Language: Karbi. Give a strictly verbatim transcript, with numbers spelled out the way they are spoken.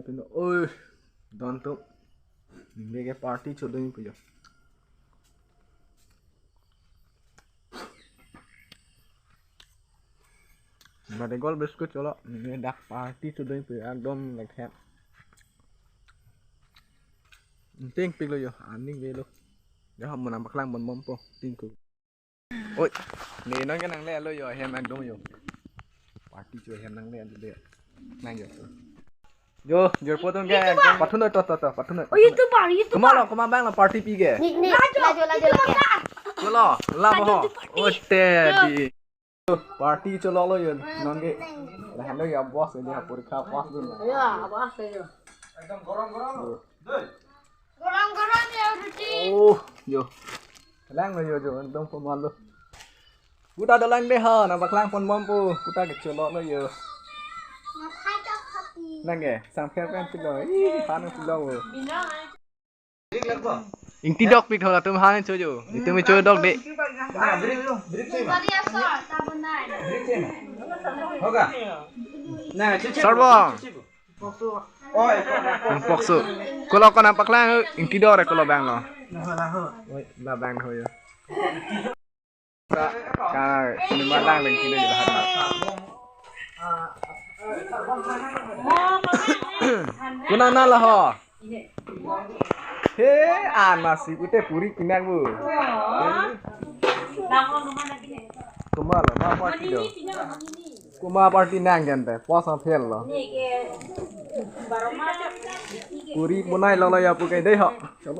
Pino, oi, don atum. Ningbeke party chodun pu jo. Mate gol biscuit cholo, ningke dak party chodun pu jo, ekdom like that. Tingpiklo jo, aning avelo. Jo, mo nangpaklang ponbompo, tingku. Oi, ne nonke nanglelo jo, hem ekdom jo. Party cho hem nanglelo de. Nang jo. Jo, jorpo atum ke ekdom pathunoi, to, to, to, pathunoi. Oh, YouTuber, YouTuber. Komatlo, komat abanglo party pi ke? Nik, nik, lajo, lajo, lajo, lajo. Lajo, lajo, lajo. Cholo, la boho. Party. Ote di. Party choloklo jo, nonke. Lahenlo jo, boss, ini porikha pass dun. Ya, boss, ya. Ekdom gorom gorom. Gorom gorom ya, ruti. Oh, jo. Langlo jo, jo, ekdom komatlo. Kuta dolang de ha, nangpaklang ponbompo, kuta ke choloklo jo. Nangke, sangpher pen pilo, ih, han pilo. Ingti dokpik thola atum han cho jo, itum cho dok de. Sarbo. Pokso. Kolo ko nangpaklang, ingti dok re kolo abanglo. Oi, la abang ho jo. Ka, ka, ini madang lagi kini kita harap. Kuna nala ho. He, an masi pute puri kinak bu. Komatlo, ma, ma kilo. Komat party nang gente, pass fail lo. Puri bonai lolo jo pu ke dei ho.